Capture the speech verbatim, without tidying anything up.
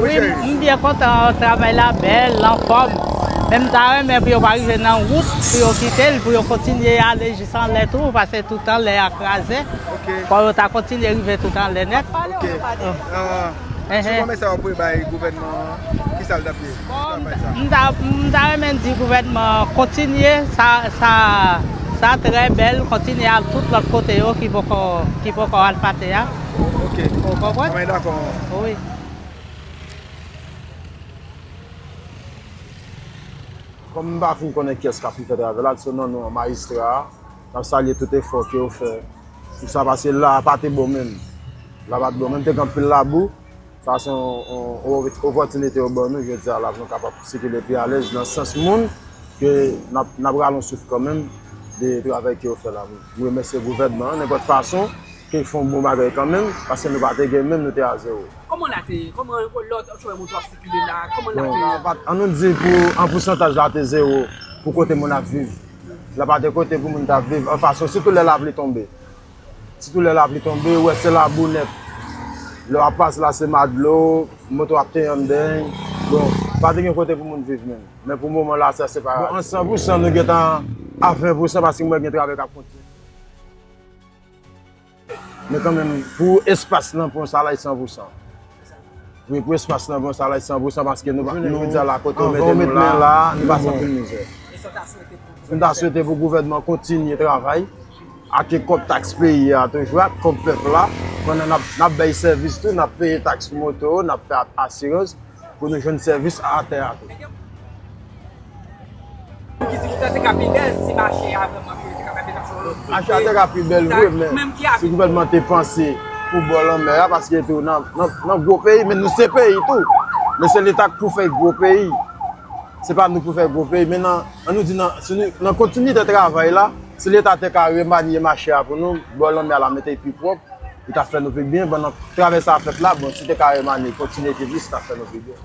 Wi, m byen kontan, travay la bèl, anfòm. Men m ta renmen pou yo pa rive nan wout, pou yo kite l, pou yo kontinye ale jis anlè tou, paske tout anlè a kraze. Ok. Fò yo ta kontinye rive tout anlè nèt. Ok. Ah, si yon mesaj w pou bay gouvènman an, ki sa l t ap ye? Bon, m ta, m ta renmen di gouvènman an kontinye, sa, sa, sa trè bèl, kontinye al tout lòt kote yo ki poko, ki poko al pate a. Ok. Ou konprann? Mwen dakò. Wi. Kòm m pa fin konnen kiyès k ap fin fè travay la, se nan non majistra a, n ap salye tout efò ke yo fè pou sa, paske la a pa te bon menm. La a pa te bon menm, te gen anpil labou. Sa se yon, yon, yon opòtinite yo ban nou jodi a la pou nou kapab sikile pi alèz nan sans moun ke n ap, n ap rale yon souf kanmenm de travay ke yo fè la. M remèsye gouvènman an, nenpòt fason, ke fè yon bon bagay kanmenm, paske nou pa te gen menm, nou te a zewo. Kòman la te ye? Kòman lè w t ap fè moto ap sikile la? Kòman la te ye? Bon, an nou di pou an pousantaj la te zewo pou kote moun ap viv. La pa te kote pou moun t ap viv an fason, sitou lè lapli tonbe. Sitou lè lapli tonbe, ou wè se labou nèt. Lè w ap pase la, se madlo, moto ap tenyen anndan. Bon, pa te gen kote pou moun viv menm. Men pou moman la, sa se pa. Bon, an san pousan, nou gentan a ven pousan paske m wè gen travay k ap kontinye. Men kanmenm, pou espas nan pon sa la, e san pousan. Wi, pou espas nan pon sa la, e san pousan, paske nou, nou, jodi a la, kote yo mete nou la, nou pase anpil mizè. M ta swete pou gouvènman kontinye travay ak kòb taks peyi a toujou, ak kòb pèp la, pandan n ap, n ap bay sèvis tou, n ap peye taks pou moto, n ap fè asirans. Pou nou jwenn sèvis a atè a tou. Ki di ki te ka pi bèl si mache a vrèman pou yo te ka mete nan yon lòt kote. Mache a te ka pi bèl vre, men si gouvènman te panse pou bò lanmè a, paske tou nan, nan, nan gwo peyi, men nou se peyi tou. Men se Leta k pou fè gwo peyi. Se pa nou pou fè gwo peyi, men nan, an nou di nan, si nou, nan kontinite travay la, si Leta te ka remanye mache a pou nou, bò lanmè a la mete pi pwòp, li t ap fè nou pi byen. Pandan travay sa ap fèt la, bon, si te ka remanye, kontinye pi plis, li t ap fè nou pi byen.